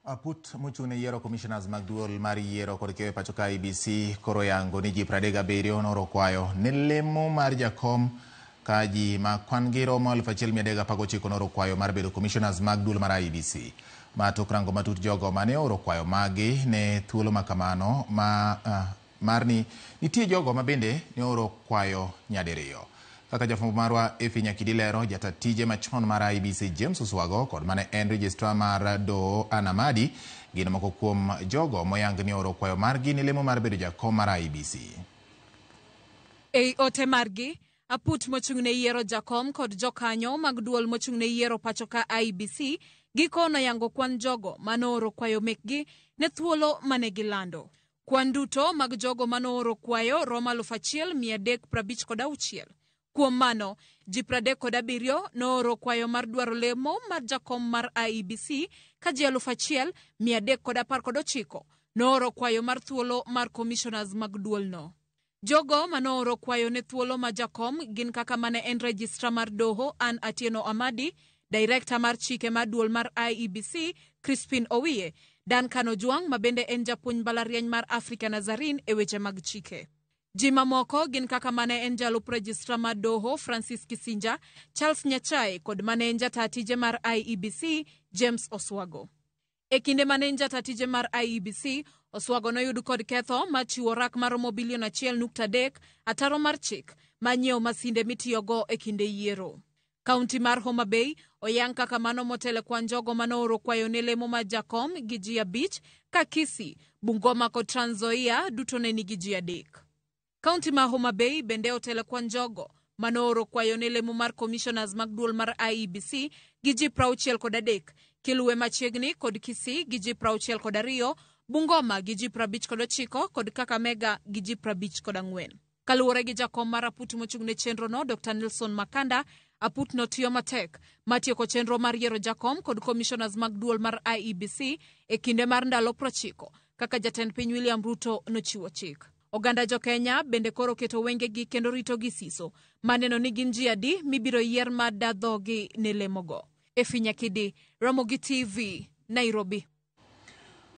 Aput mochung' ne yiero commissioners mag duol mar yiero kod keyo e pacho ka IEBC koro yango ni ji 37 nooro kwayo ne lemo mar jakom ka ji ma kwan gi romo 1319 nooro kwayo mar bedo commissioners mag duol mar IEBC. Ma tok rango matut jogo mane ooro kwayo magi ne thuolo ma kamano ma mar ni nitie jogo ma bende ne ooro kwayo nyadiriyo. Kaka jafwambo marwa Effie Nyakidi lero, jata tije machon mar IEBC James Oswago kod mane en registrar mar doho Ann Amadi gin moko kuom jogo moyang ni ooro kwayo margi ne lemo mar bedo jakom mar IEBC. Ei ote margi, aput mochung' ne yiero jakom kod jokanyo mag duol mochung' ne yiero pacho ka IEBC giko noyango kwan jogo manooro kwayo mekgi ne thuolo mane gilando. Kwan duto mag jogo manooro kwayo romo 1356. Kuom mano, ji 37 nooro kwayo mar dwaro lemo mar jakom mar IEBC ka ji 1319 nooro kwayo mar thuolo mar commissioners mag duolno. Jogo manooro kwayo ne thuolo ma jakom gin kaka mane en registrar mar doho Ann Atieno Amadi, director mar chike mar duol mar IEBC Crispin Owiye, Duncan Ojwang' ma bende en japuonj mbalariany mar Africa Nazarene e weche mag chike. Ji mamoko gin kaka mane en jalup registrar mar doho Francis Kisinja, Charles Nyachae kod mane en jata tije mar IEBC James Oswago. E kinde mane en jata tije mar IEBC, Oswago noyud kod ketho mar chiwo rak maromo bilion 1.3 ataro mar chik mar nyiewo masinde mitiyogo e kinde yiero. Kaunti mar Homa Bay oyang kaka mano motelo kwan jogo manooro kwayo ne lemo mar jakom gi ji 5 ka Kisii, Bungoma kod Trans Nzoia duto ne nigi ji 3. Kaunti ma Homa Bay bende otelo kwan jogo manooro kwayo ne lemo mar commissioners mag duol mar IEBC gi ji 63, kiluwe machiegni kod Kisii gi ji 62, Bungoma gi ji 59 kod Kakamega gi ji 54. Kaluwore gi jakom mar aput mochung' ne chenrono Dr. Nelson Makanda, aput no tiyo matek mar tieko chenro mar yiero jakom kod commissioners mag duol mar IEBC e kinde mar ndalo 90 kaka jatend piny William Ruto nochiwo chik. Oganda jo Kenya bende koro keto wengegi kendo rito gi siso maneno ni gin ji adi mibiro yier mar da dhogi ne lemogo. Effie Nyakidi, Ramogi TV, Nairobi.